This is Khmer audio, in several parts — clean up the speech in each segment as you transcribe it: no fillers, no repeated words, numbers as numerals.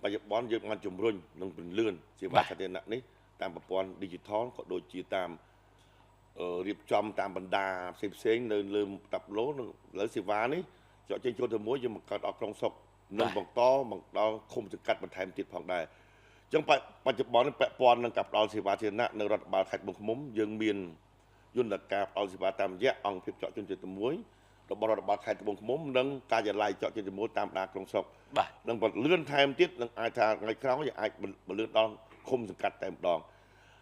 បច្ចុប្បន្នយើងបានជំរុញនិងពន្លឿនសេវាសាធារណៈនេះតាមប្រព័ន្ធ Digital ក៏ដូចជាតាមរៀបចំតាមបណ្ដាផ្សេងផ្សេងៗនៅលើតាប់ឡូនិងលើសេវានេះចកចេញចូលទៅមួយយើងបង្កើតដល់ក្រុងស្រុកនិងបន្តមកដល់ឃុំសង្កាត់បន្ថែមទៀតផងដែរអញ្ចឹងបច្ចុប្បន្ននេះពាក់ព័ន្ធនឹងការផ្ដល់សេវាសាធារណៈនៅរដ្ឋបាលខេត្តត្បូងឃ្មុំយើងមានយន្តការផ្ដល់សេវាតាមរយៈអង្គភាពចកជនជាតិមួយរបស់រដ្ឋបាលខេត្តត្បូងឃ្មុំនិងការិយាល័យចកជាតិមួយតាមបណ្ដាក្រុងស្រុក បាទ នឹងបន្លឿនថែមទៀតនឹងអាចថាថ្ងៃក្រោយយើងអាចបន្លឿនដល់ឃុំសង្កាត់តែម្ដង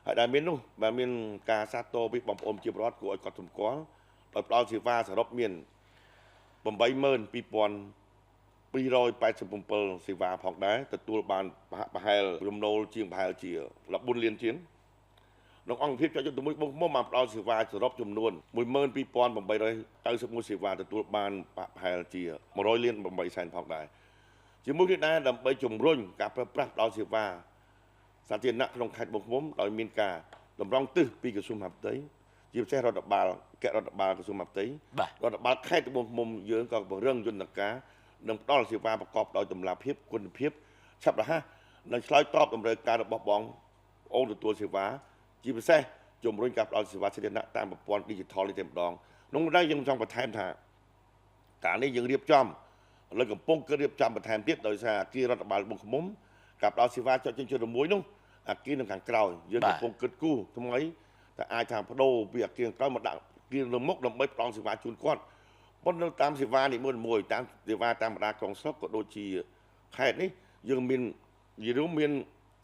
ហើយដែលមាននោះបាទមានការសាទរពីបងប្អូនជាពលរដ្ឋគួរឲ្យកត់សម្គាល់ដោយផ្ដល់សេវាសរុបមាន82287សេវាផងដែរទទួលបានប្រហែលរំនោលជាងប្រហែលជា14លានជាងក្នុងអង្គភាពចុះយុទ្ធមួយបងមុំបានផ្ដល់សេវាសរុបចំនួន12891សេវាទទួលបានប្រហែលជា100លាន8សែនផងដែរជាមួយគ្នាដែរដើម្បីជំរុញការប្រើប្រាស់ផ្ដល់សេវាសាធារណៈក្នុងខេត្តត្បូងឃ្មុំដោយមានការតម្រង់ទិសពីក្រសួងមហាផ្ទៃជាពិសេសរដ្ឋបាលអគ្គរដ្ឋបាលក្រសួងមហាផ្ទៃ បាទ រដ្ឋបាលខេត្តត្បូងឃ្មុំយើងក៏ពង្រឹងយន្តការនិងផ្ដល់សេវាប្រកបដោយតម្លាភាពគុណភាពឆាប់រហ័សនិងឆ្លើយតបតម្រូវការរបស់បងប្អូនទទួលសេវាជាពិសេសជំរុញការផ្ដល់សេវាសាធារណៈតាមប្រព័ន្ធ Digital នេះតែម្ដងក្នុងនោះដែរយើងចង់បន្ថែមថាការនេះយើងរៀបចំឥឡូវកំពុងគឺរៀបចំបន្ថែមទៀតដោយសារអគាររដ្ឋបាលត្បូងឃ្មុំការផ្ដល់សេវាចុចចេញចូលមួយនោះអគារនៅខាងក្រោយយើងកំពុងគិតគូរថ្មីតែអាចថាបដូរពីអគារក្រោយមកដាក់អគារនៅមុខដើម្បីផ្ដល់សេវាជូនគាត់ប៉ុន្តែតាមសេវានីមួយៗតាមសេវាតាមបណ្ដាក្រុងស្រុកក៏ដូចជាខេត្តនេះយើងមាននិយាយរួមមាន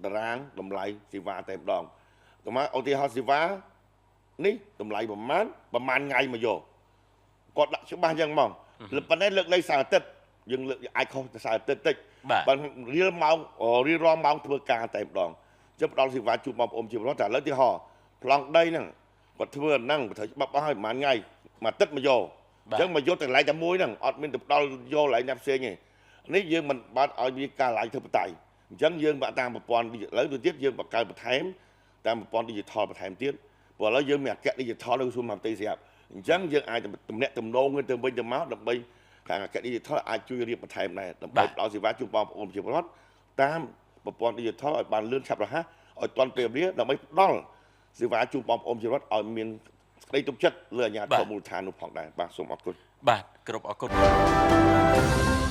តារាងតម្លៃសេវាតែម្ដងកម្មាឧទាហរណ៍សេវានេះតម្លៃប្រមាណប្រមាណថ្ងៃមកយកគាត់ដាក់ច្បាស់យ៉ាងហ្មងប៉ុន្តែលើកលែងសៅរ៍អាទិត្យយើងលើកអាចខុសទៅសៅរ៍អាទិត្យតិច បាទ បើរៀលម៉ោងរៀលរាល់ម៉ោងធ្វើការតែម្ដងចឹងផ្ដល់សេវាជូនបងប្អូនជាពលរដ្ឋតែឥឡូវទីហោប្លង់ដីហ្នឹងគាត់ធ្វើអាហ្នឹងបើត្រូវច្បាប់អស់ហើយប្រហែលថ្ងៃមួយអាទិត្យមកយក បាទ អញ្ចឹងមកយកតែកន្លែងតែមួយហ្នឹងអត់មានទៅផ្ដល់យកកន្លែងណាផ្សេងទេនេះយើងមិនបានឲ្យមានការឡាយធ្វើបតៃអញ្ចឹងយើងបាក់តាមប្រព័ន្ធឥឡូវទៅទៀតយើងបង្កើតបន្ថែមតាមប្រព័ន្ធ digital បន្ថែមទៀតព្រោះឥឡូវយើងមានអគ្គ digital នៅក្រសួងមហាផ្ទៃស្រាប់អញ្ចឹងយើងអាចទំនាក់ទំនងទៅវិញទៅមកដើម្បីខាងអគ្គ digital អាចជួយរៀបបន្ថែមដែរដើម្បីផ្ដល់សេវាជូនបងប្អូនប្រជាពលរដ្ឋតាមប្រព័ន្ធ digital ឲ្យបានលឿនឆាប់រហ័សឲ្យទាន់ពេលវេលាដើម្បីផ្ដល់សេវាជូនបងប្អូនប្រជាពលរដ្ឋឲ្យមានសេចក្តីទុកចិត្តលើអាជ្ញាធរមូលដ្ឋាននោះផងដែរបាទសូមអរគុណ បាទគ្រប់អរគុណ។